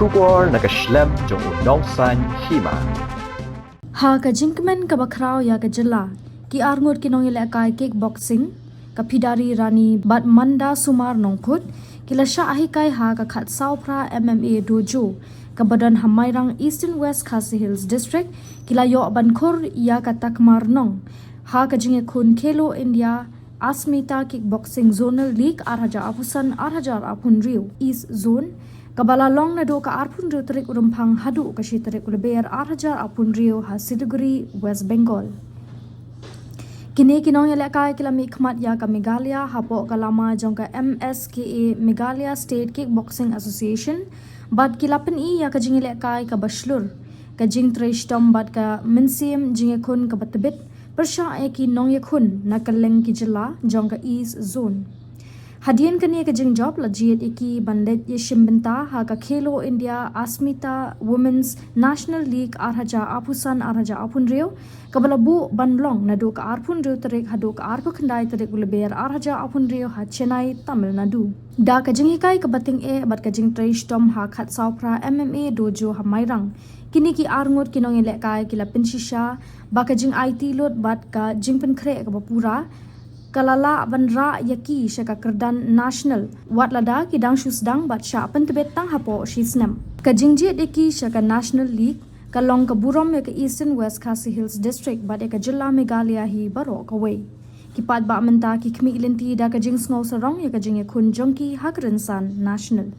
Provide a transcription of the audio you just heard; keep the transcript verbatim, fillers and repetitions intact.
Khubor na ka shlem jong u nongsan hima. Ha ka jingkmen kaba khraw ïa ka jylla, ki arngut ki nongïalehkai kickboxing, ka Phidari Rani bad Manda Sumar Nongphut, ki la shah hikai ha ka khatsaw phra M M A dojo kaba don ha Mairang, Eastern West Khasi Hills District, ki la ïoh ban khur ïa ka takma rnong ha ka jingïakhun Khelo India Asmita Kickboxing Zonal League ar hajar arphew san ar hajar arphew hynriew East Zone, kaba la long naduh ka arphew hynriew tarik u Rymphang haduh ka shi tarik u Lber ar hajar arphew hynriew ha Siliguri, West Bengal. Kine ki nongïalehkai ki la mihkhmat ïa ka Meghalaya hapoh ka lama jong ka M S K A, Meghalaya State Kickboxing Association, bad ki la pyni ïa ka jingïalehkai kaba shlur, ka jingtrei shitom bad ka mynsiem jingïakhun kaba tbit pyrshah ïa ki nongïakhun na kylleng ki jylla jong ka East Zone. Hadien kane ka jingjop la jied ïa ki ban leit ïashim bynta ha ka Khelo India Asmita Women's National League ar hajar arphew san ar hajar arphew hynriew, kaba la buh ban long naduh ka arphew hynriew tarik haduh ka arphew khyndai tarik u Lber ar hajar arphew hynriew ha Chennai, Tamil Nadu. Da ka jinghikai kaba tyngeh bad ka jingtrei shitom ha khatsaw phra M M A dojo ha Mairang, kine ki arngut ki nongïalehkai ki la pynshisha ba ka jingaiti lut bad ka jingpynkhreh kaba pura ka la lah ban rah ïa ki sha ka kyrdan national, wat lada ki dang shu sdang bad shah pyntbit tang hapoh shi snem. Ka jingjied ïa ki sha ka National League ka long ka burom ïa ka Eastern West Khasi Hills District bad ïa ka jylla Meghalaya hi baroh kawei. Ki paidbah mynta ki khmih lynti da ka jingsngew sarong ïa ka jingïakhun jong ki ha ka rynsan national.